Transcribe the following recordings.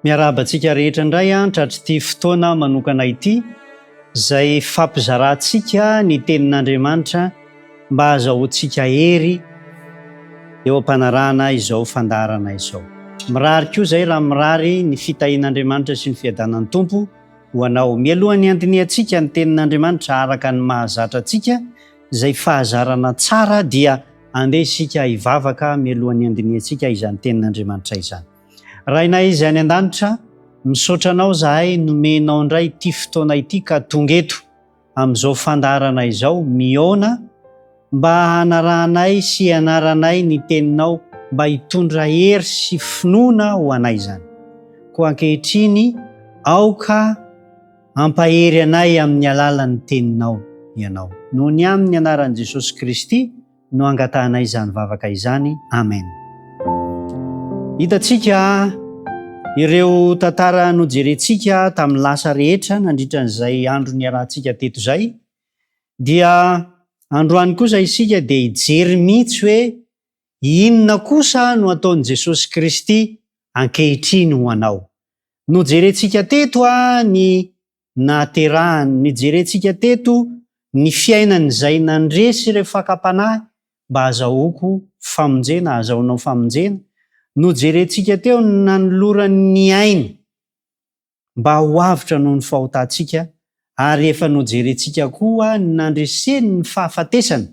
Miarahaba antsika rehetra indray an tratr'ity fotoana manokana ity izay fampizarantsika ny tenin'Andriamanitra mba hahazahoantsika hery eo am-panarahana izao fandaharana izao. Mirary koa izay raha mirary ny fitahian'Andriamanitra sy ny fiadanan'ny Tompo ho anao. Mialohan'ny handinihantsika ny tenin'Andriamanitra araka ny mahazatra antsika, izay fahazarana tsara dia andeha isika hivavaka mialohan'ny handinihantsika izany tenin'Andriamanitra izany. Rainay izay any an-danitra, misaotra anao izahay nomenao indray ity fotoana ity ka tonga eto amin'izao fandaharana izao mihaona mba hanarahanay sy hianaranay ny teninao mba hitondra hery sy finoana ho anay izany. Koa ankehitriny aoka hampahery anay amin'ny alalan'ny teninao Ianao. Noho ny amin'ny anaran'i Jesosy Kristy no angatahanay izany vavaka izany. Amen. Hitantsika ireo tantara nojerentsika tamin'ny lasa rehetra nandritra an'izay andro niarahantsika teto izay, dia androany kosa isika dia hijery mihitsy hoe inona kosa no ataon'i Jesosy Kristy ankehitriny ho anao. Nojerentsika teto ny nahaterahany, nojerentsika teto ny fiainany izay nandresy ireo fakam-panahy mba hahazahoako famonjena, hahazahoanao famonjena, nojerentsika teo ny nanolorany ny ainy mba ho avotra noho ny fahotantsika, ary efa nojerentsika koa ny nandreseny ny fahafatesana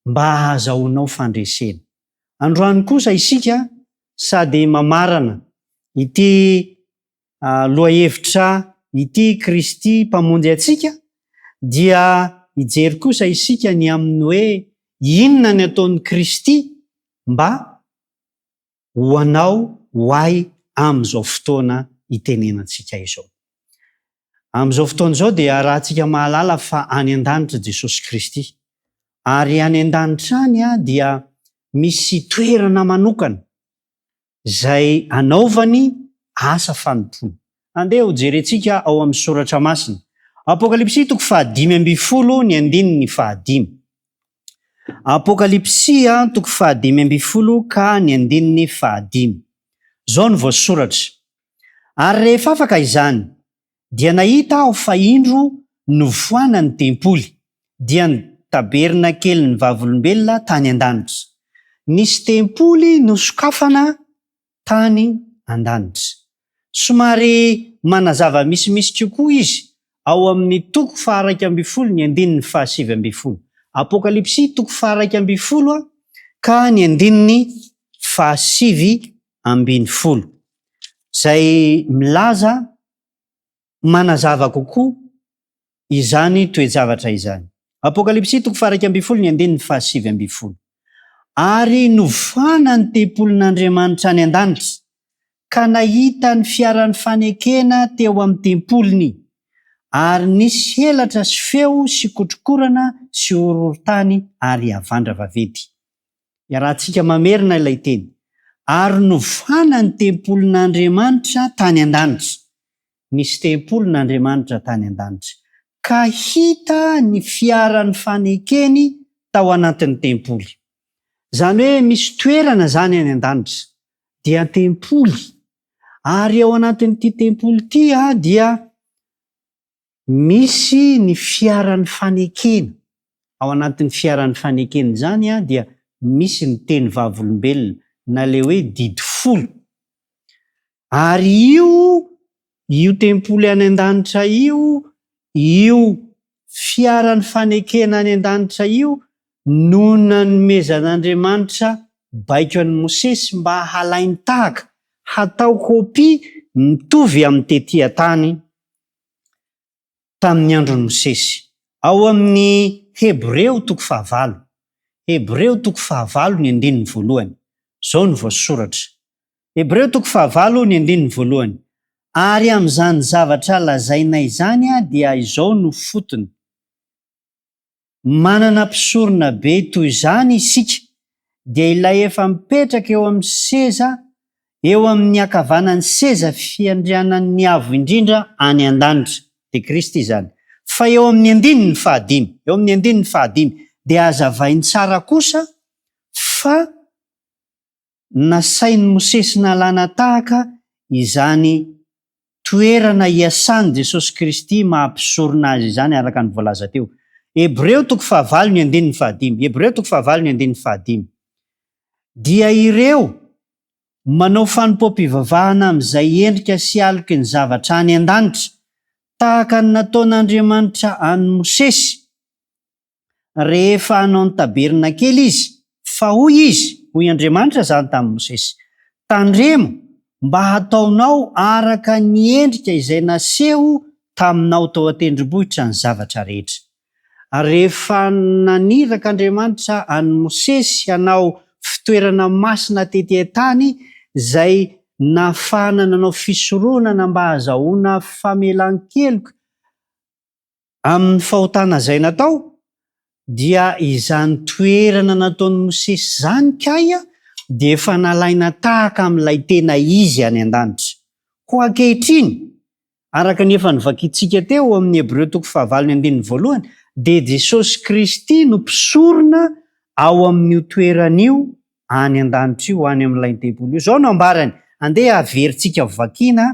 mba hahazahoanao fandresena. Androany kosa isika sady mamarana ity lohahevitra ity Kristy Mpamonjy antsika dia hijery kosa isika ny amin'ny hoe inona ny ataon'i Kristy mba ho anao, ho ahy amin'izao fotoana itenenantsika izao. Amin'izao fotoana izao dia arahantsika mahalala fa any an-danitra Jesosy Kristy. Ary any an-danitra any dia misy toerana manokana izay anaovany asa fanompoana. Andeha hojerentsika ao amin'ny Soratra Masina. Apokalypsy toko fahadimy ambin'ny folo ny andininy fahadimy. Apokalypsy toko fahadimy ambin'ny folo ka ny andininy fahadimy. Izao no voasoratra, Ary rehefa afaka izany, dia nahita aho fa indro nofoana ny tempoly, dia ny tabernakelin'ny Vavolombelona tany an-danitra. Nisy tempoly nosokafana tany an-danitra. Somary manazava misimisy kokoa izy ao amin'ny toko faha-11 ny andininy fahasivy ambin'ny folo. Apokalypsy toko faha-11 ka ny andininy fahasivy ambin'ny folo, izay milaza manazava kokoa izany toe-javatra izany. Apokalypsy toko faha-11 ny andininy fahasivy ambin'ny folo. Ary novana ny tempolin'Andriamanitra any an-danitra, ka nahita ny fiaran'ny fanekena teo amin'ny tempoliny, ary nisy helatra sy feo sy kotrokorana sy horohorontany ary havandra vaventy. Iarahantsika mamerina ilay teny. Ary novana ny tempolin'Andriamanitra tany an-danitra. Nisy tempolin'Andriamanitra tany an-danitra. Ka hita ny fiaran'ny fanekeny tao anatin'ny tempoly. Izany hoe misy toerana izany any an-danitra. Dia tempoly. Ary ao anatin'ity tempoly ity dia Misy ny fiaran'ny fanekena. Ao anatin'ny fiaran'ny fanekena izany dia misy ny teny vavolombelona na ilay hoe didy folo. Ary io io tempoly any an-danitra io, io fiaran'ny fanekena any an-danitra io no nanomezan'Andriamanitra baiko an'i Mosesy mba halain-tahaka, hatao kopia mitovy amin'ny tety an-tany tamin'ny andron'i Mosesy. Ao amin'ny Hebreo toko fahavalo, Hebreo toko fahavalo ny andininy voalohany, izao no voasoratra, Hebreo toko fahavalo ny andininy voalohany, Ary amin'izany zavatra lazainay izany dia izao no fotony, Manana mpisorona be toy izany isika, dia ilay efa mipetraka eo amin'ny seza eo amin'ny ankavanan'ny seza fiandrianan'ny Avo Indrindra any an-danitra, dia Kristy izany. Fa eo amin'ny andininy fahadimy, eo amin'ny andininy fahadimy, dia hazavainy tsara kosa fa nasain'i Mosesy nalana tahaka izany toerana iasan'i Jesosy Kristy maha mpisorona azy izany araka ny voalaza teo. Hebreo toko fahavalo ny andininy fahadimy. Hebreo toko fahavalo ny andininy fahadimy. Dia ireo manao fanompoam-pivavahana amin'izay endrika sy aloky ny zavatra any an-danitra, tahaka ny nataon'Andriamanitra an'i Mosesy, rehefa hanao ny tabernakely izy, fa hoy izy, hoy Andriamanitra izany tamin'i Mosesy, Tandremo mba hataonao araka ny endrika izay naseho taminao tao an-tendrombohitra ny zavatra rehetra. Rehefa naniraka Andriamanitra an'i Mosesy hanao fitoerana masina tety an-tany izay nahafahana nanao fisoronana mba hahazahoana famelan-keloka Amin'ny fahotana izay natao, dia izany toerana nataon'i Mosesy izany kay dia efa nalaina tahaka amin'ilay tena izy any an-danitra. Koa ankehitriny, araka ny efa novakintsika teo amin'ny Hebreo toko fahavalo ny andininy voalohany, dia Jesosy Kristy no mpisorona ao amin'io toerana io any an-danitra io, any amin'ilay tempoly io. Izao no ambarany, andeha haverintsika vakiana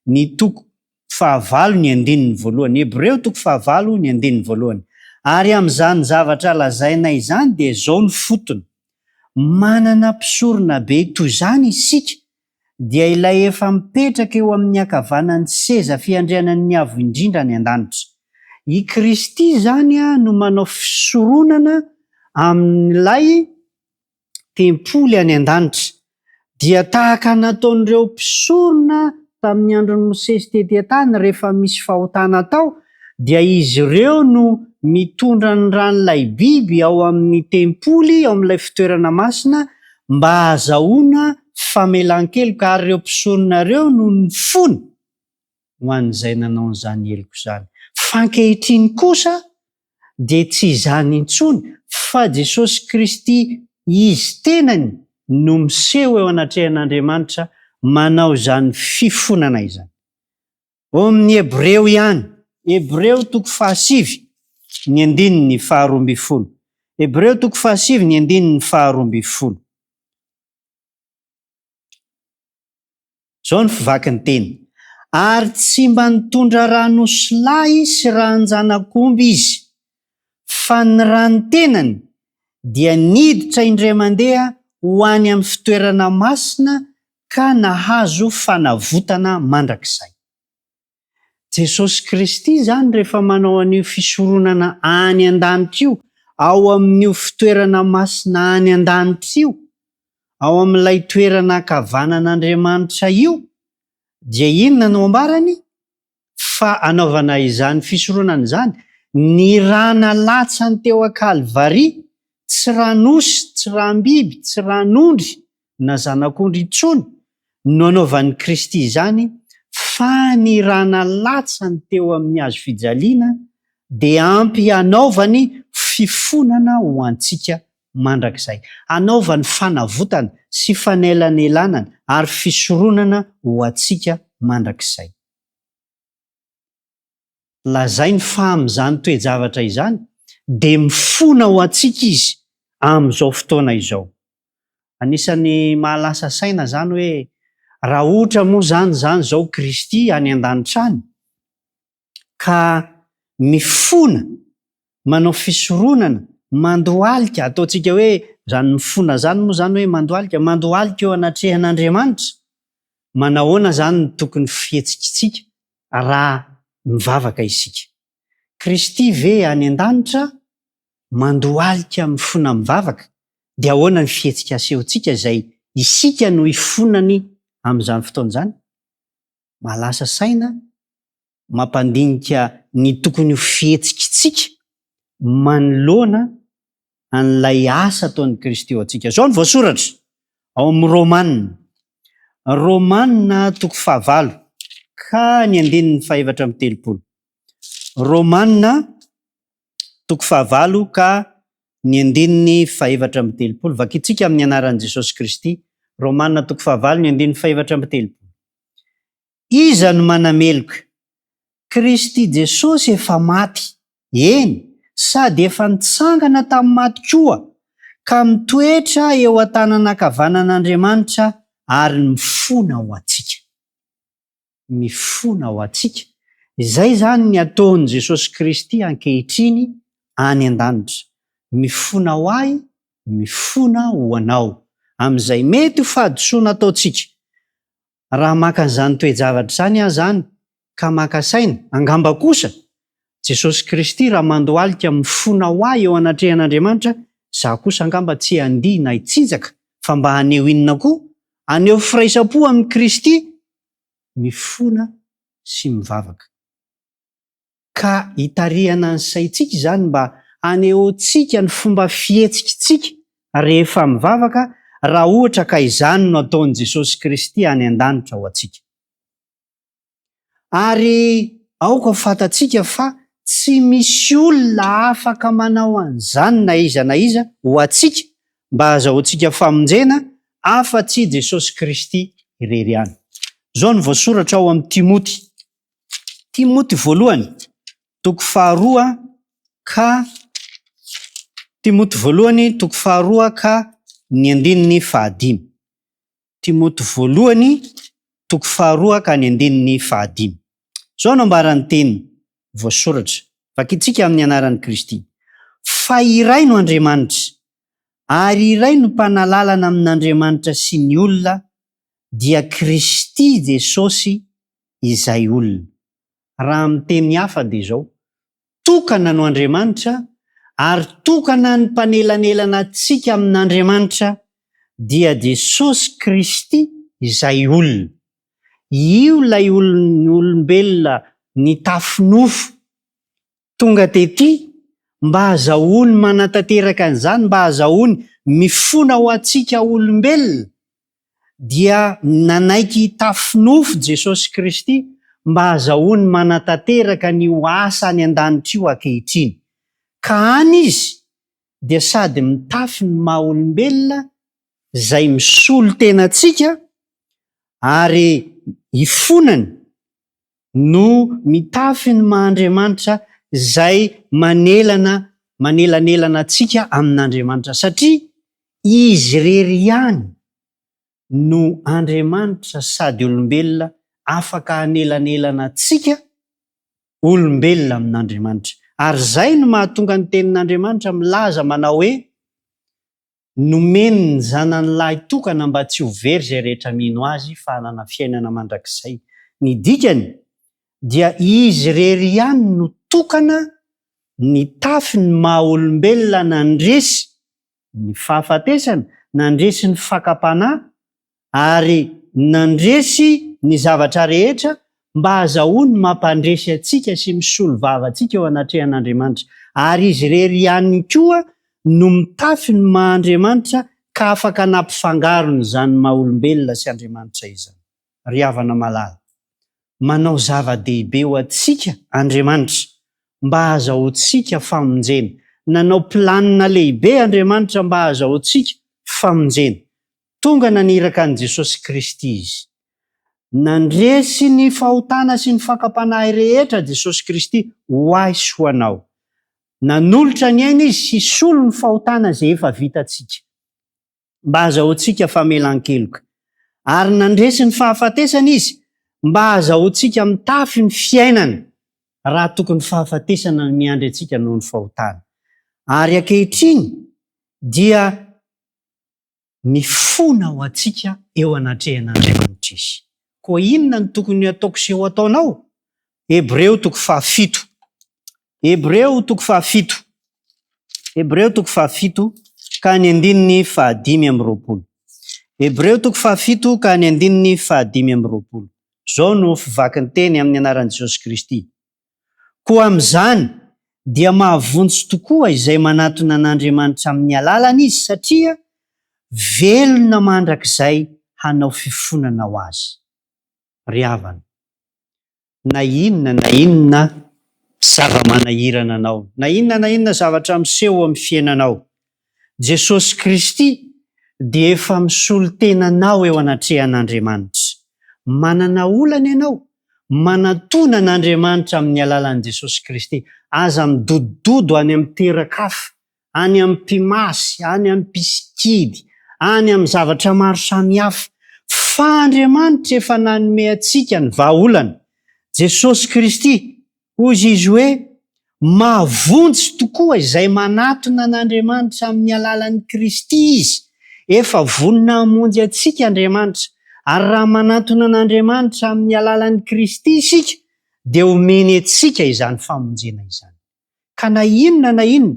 ny toko fahavalo ny andininy voalohany. Hebreo toko fahavalo ny andininy voalohany. Ary amin'izany zavatra lazaina izany dia izao no fotony, Manana mpisoronabe toy izany isika, dia ilay efa mipetraka eo amin'ny ankavanan'ny seza fiandrianan'ny Avo Indrindra any an-danitra. I Kristy izany no manao fisoronana amin'ilay tempoly any an-danitra, dia tahaka nataon'ireo mpisorona tamin'ny andron'i Mosesy tety an-tany rehefa misy fahotana atao, dia izy ireo no mitondra ny ran'ilay biby ao amin'ny tempoly, ao amin'ilay fitoerana masina, mba hahazahoana famelan-keloka, ary ireo mpisorona ireo no nifona ho an'izay nanao an'izany heloka izany. Fa ankehitriny kosa dia tsy izany intsony fa Jesosy Kristy Izy tenany no miseho eo anatrehan'Andriamanitra manao izany fifonana izany. Ao amin'ny Hebreo ihany, Hebreo toko fahasivy ny andininy faharoambinifolo. Hebreo toko fahasivy ny andininy faharoambinifolo. Izao no fivaky ny teny, Ary tsy mba nitondra ran'osilahy sy ran-janak'omby izy, fa ny ran'ny tenany dia niditra indray mandeha ho any amin'ny fitoerana masina ka nahazo fanavotana mandrakizay. Jesosy Kristy izany rehefa manao an'io fisoronana any an-danitra io, ao amin'io fitoerana masina any an-danitra io, ao amin'ilay toerana ankavanan'Andriamanitra io, dia inona no ambarany? Fa anaovana izany fisoronana izany, ny rà nalatsany teo an-Kalvary, tsy ràn'osy, tsy ràm-biby, tsy ràn'ondry, na zanak'ondry intsony no anaovan'i Kristy izany fa ny rà nalatsany teo amin'ny hazo fijaliana dia ampy hanaovany fifonana ho antsika mandrakizay, hanaovany fanavotana sy fanelanelanana ary fisoronana ho antsika mandrakizay. Lazainy fa amin'izany toe-javatra izany dia mifona ho antsika Izy amin'izao fotoana izao. Anisan'ny mahalasa saina izany hoe raha ohatra moa izany izany izao Kristy any an-danitra any ka mifona, manao fisoronana, mandohalika, ataontsika hoe izany mifona izany moa izany hoe mandohalika, mandohalika eo anatrehan'Andriamanitra, manahoana izany no tokony fihetsikitsika raha mivavaka isika? Kristy ve any an-danitra mandohalika mifona mivavaka? Dia ahoana ny fihetsika asehontsika izay isika no ifonany amin'izany fotoana izany? Mahalasa saina, mampandinika ny tokony ho fihetsikitsika manoloana an'ilay asa ataon'i Kristy ho antsika. Izao no voasoratra ao amin'ny Romana, Romana toko fahavalo ka ny andininy fahefatra amby telopolo. Romana toko fahavalo ka ny andininy fahefatra amby telopolo. Vakintsika amin'ny anaran'i Jesosy Kristy. Romana toko fahavalo ny andininy fahefatra amby telopolo. Iza no manameloka? Kristy Jesosy efa maty, eny, sady efa nitsangana tamin'ny maty koa, ka mitoetra eo an-tanana ankavanan'Andriamanitra ary mifona ho antsika. mifona ho antsika. Izay izany ny ataon'i Jesosy Kristy ankehitriny any an-danitra. Mifona ho ahy, mifona ho anao. Amin'izay mety ho fahadisoana ataontsika. Raha maka an'izany toe-javatra izany aho izany ka maka saina, angamba kosa, Jesosy Kristy raha mandohalika mifona ho ahy eo anatrehan'Andriamanitra, izaho kosa angamba tsy handihy na hitsinjaka fa mba haneho inona koa? Haneho firaisam-po amin'i Kristy, mifona sy mivavaka. Ka hitarihana ny saintsika izany mba hanehoantsika ny fomba fihetsikitsika rehefa mivavaka raha ohatra ka izany no ataon'i Jesosy Kristy any an-danitra ho antsika. Ary aoka ho fantatsika fa tsy misy olona afaka manao an'izany na iza na iza ho antsika mba hahazahoantsika famonjena afa-tsy Jesosy Kristy irery ihany. Izao no voasoratra ao amin'ny Timoty. Timoty voalohany, toko faharoa ka Timoty voalohany, toko faharoa ka ny andininy fahadimy. Timoty voalohany, toko faharoa ka ny andininy fahadimy. Izao no ambaran'ny teny voasoratra, vakintsika amin'ny anaran'i Kristy, Fa iray no Andriamanitra, ary iray no mpanalalana amin'Andriamanitra sy ny olona, dia Kristy Jesosy izay olona. Raha amin'ny teny hafa dia izao, Tokana no Andriamanitra ary tokana ny mpanelanelana antsika amin'Andriamanitra dia Jesosy Kristy izay olona. Io ilay olombelona nitafy nofo tonga tety mba hazahoany manatanteraka an'izany, mba hazahoany mifona ho antsika olombelona. dia nanaiky hitafy nofo Jesosy Kristy mba hazahoany manatanteraka an'io asa any an-danitra io ankehitriny. Ka any Izy dia sady mitafy ny maha olombelona izay misolo tena antsika ary ifonany no mitafy ny maha Andriamanitra izay manelana manelanelana antsika amin'Andriamanitra satria Izy irery ihany no Andriamanitra sady olombelona afaka hanelanelana antsika olombelona amin'Andriamanitra. Ary izay no mahatonga ny tenin'Andriamanitra milaza manao hoe, Nomeny ny Zanany lahy tokana mba tsy ho very izay rehetra mino Azy fa hanana fiainana mandrakizay. Ny dikany dia Izy irery ihany no tokana nitafy ny maha olombelona nandresy ny fahafatesana, nandresy ny fakam-panahy ary nandresy ny zavatra rehetra mba hahazahoany mampandresy antsika sy misolo vava antsika eo anatrehan'Andriamanitra. Ary Izy irery ihany koa no mitafy ny maha Andriamanitra ka afaka nampifangaro an'izany maha olombelona sy Andriamanitra izany. Ry havana malala, manao zava-dehibe ho antsika Andriamanitra mba hahazahoantsika famonjena. Nanao planina lehibe Andriamanitra mba hahazahoantsika famonjena. Tonga naniraka an'i Jesosy Kristy Izy. Nandresy ny fahotana sy ny fakam-panahy rehetra Jesosy Kristy ho ahy sy ho anao. Nanolotra ny ainy Izy hisolo ny fahotana izay efa vitantsika, mba hahazahoantsika famelan-keloka. Ary nandresy ny fahafatesana Izy, mba hahazahoantsika mitafy ny fiainana, raha tokony fahafatesana no miandry antsika noho ny fahotana. Ary ankehitriny dia. Mifona ho antsika eo anatrehan'Andriamanitra Izy. Koa inona no tokony hataoko sy ho ataonao? Hebreo toko fahafito. Hebreo toko fahafito. Hebreo toko fahafito ka ny andininy fahadimy amby roapolo. Hebreo toko fahafito ka ny andininy fahadimy amby roapolo. Izao no fivaky ny teny amin'ny anaran'i Jesosy Kristy. Koa amin'izany dia mahavonjy tokoa izay manatona an'Andriamanitra amin'ny alalany izy satria velona mandrakizay hanao fifonana ho azy. Ry havana, na inona na inona zava-manahirana anao, na inona na inona zavatra miseho amin'ny fiainanao, Jesosy Kristy dia efa misolo tena anao eo anatrehan'Andriamanitra. Manana olana ianao? Manatona an'Andriamanitra amin'ny alalan'i Jesosy Kristy. Aza midodododo any amin'ny toeran-kafa, any amin'ny mpimasy, any amin'ny mpisikidy, any amin'ny zavatra maro samihafa. Fa Andriamanitra efa nanome antsika ny vahaolana, Jesosy Kristy, hoy izy hoe, Mahavonjy tokoa izay manatona an'Andriamanitra amin'ny alalan'i Kristy Izy. Efa vonona hamonjy antsika Andriamanitra, ary raha manatona an'Andriamanitra amin'ny alalan'i Kristy isika, dia omeny antsika izany famonjena izany. Ka na inona na inona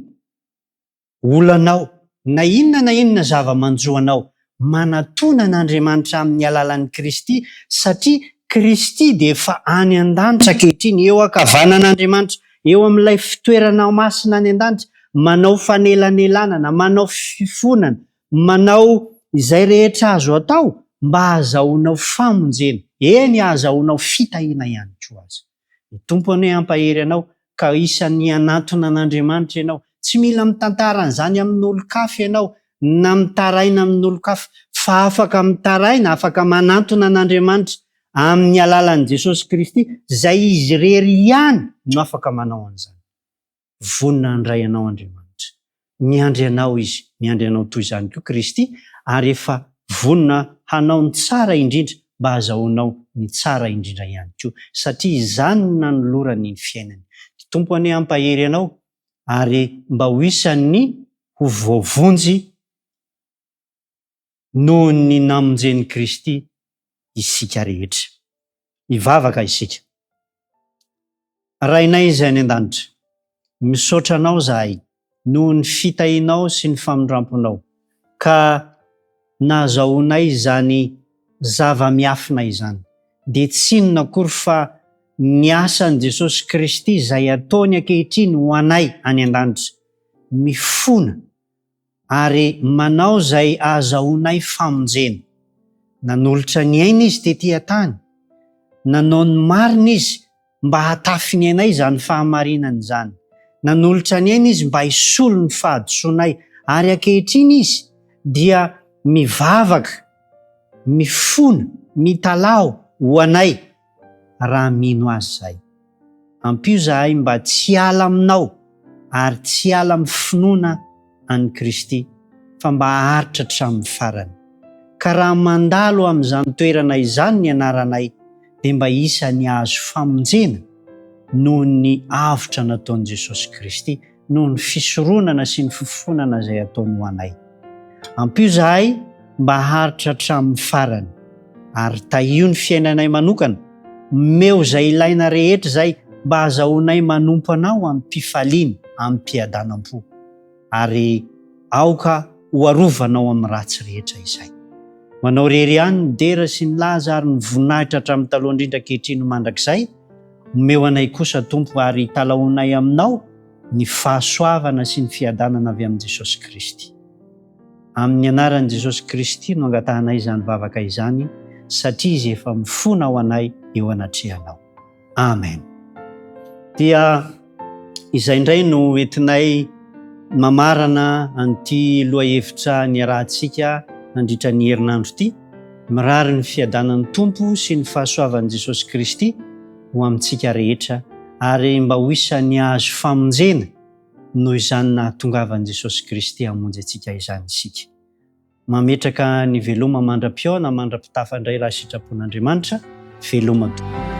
olanao, na inona na inona zava-manjo anao, manatona an'Andriamanitra amin'ny alalan'i Kristy, satria Kristy dia efa any an-danitra ankehitriny, eo ankavanan'Andriamanitra, eo amin'ilay fitoerana masina any an-danitra, manao fanelanelanana, manao fifonana, manao izay rehetra azo atao mba hahazahoanao famonjena, eny hahazahoanao fitahiana ihany koa aza. Ny Tompo anie hampahery anao ka isan'ny hanantona an'Andriamanitra ianao. Tsy mila mitantara an'izany amin'olon-kafa ianao na mitaraina amin'olon-kafa fa afaka mitaraina, afaka manantona an'Andriamanitra amin'ny alalan'i Jesosy Kristy izay Izy irery ihany no afaka manao an'izany. Vonona handray anao Andriamanitra. Miandry anao Izy, miandry anao toy izany koa Kristy, ary efa vonona hanao ny tsara indrindra mba hahazahoanao ny tsara indrindra ihany koa, satria izany no nanolorany ny fiainany. Ny Tompo anie hampahery anao ary mba ho isan'ny ho voavonjy noho ny namonjen'i Kristy isika rehetra. Hivavaka isika. Rainay izay any an-danitra, misaotra Anao izahay noho ny fitahianao sy ny famindramponao ka nahazahoanay izany zava-miafina izany, dia tsy inona akory fa ny asan'i Jesosy Kristy izay ataony ankehitriny ho anay any an-danitra, mifona ary manao izay ahazahoanay famonjena. Nanolotra ny ainy Izy tetỳ an-tany. Nanao ny marina Izy mba hahatafy ny ainay izany fahamarinana izany. Nanolotra ny ainy Izy mba hisolo ny fahadisoanay, ary ankehitriny Izy dia mivavaka, mifona, mitalaho ho anay raha mino Azy izahay. Ampio izahay mba tsy hiala aminao ary tsy hiala amin'ny finoana an'i Kristy fa mba haharitra hatramin'ny farany. Ka raha mandalo amin'izany toerana izany ny anaranay dia mba isan'ny hahazo famonjena noho ny avotra nataon'i Jesosy Kristy noho ny fisoronana sy ny fifonana izay ataony ho anay. Ampio izahay mba haharitra hatramin'ny farany, ary tahio ny fiainanay manokana, omeo izay ilaina rehetra izay mba hahazahoanay manompo Anao amim-pifaliana, amim-piadanam-po, ary aoka ho arovanao amin'ny ratsy rehetra izay. Ho Anao irery ihany ny dera sy ny laza ary ny voninahitra hatramin'ny taloha indrindra ankehitriny ho mandrakizay, Omeo anay kosa, Tompo, ary italahoanay Aminao ny fahasoavana sy ny fiadanana avy amin'i Jesosy Kristy. Amin'ny anaran'i Jesosy Kristy no angatahanay izany vavaka izany, satria Izy efa mifona ho anay eo anatrehanao. Amen. Dia izay indray no entinay mamarana an'ity lohahevitra niarahantsika nandritra ny herinandro ity. Mirary ny fiadanan'ny Tompo sy ny fahasoavan'i Jesosy Kristy ho amintsika rehetra ary mba ho isan'ny hahazo famonjena noho izany nahatongavan'i Jesosy Kristy hamonjy antsika izany isika. Mametraka ny veloma mandra-pihaona mandra-pitafa indray raha sitrapon'Andriamanitra. Veloma tompoko.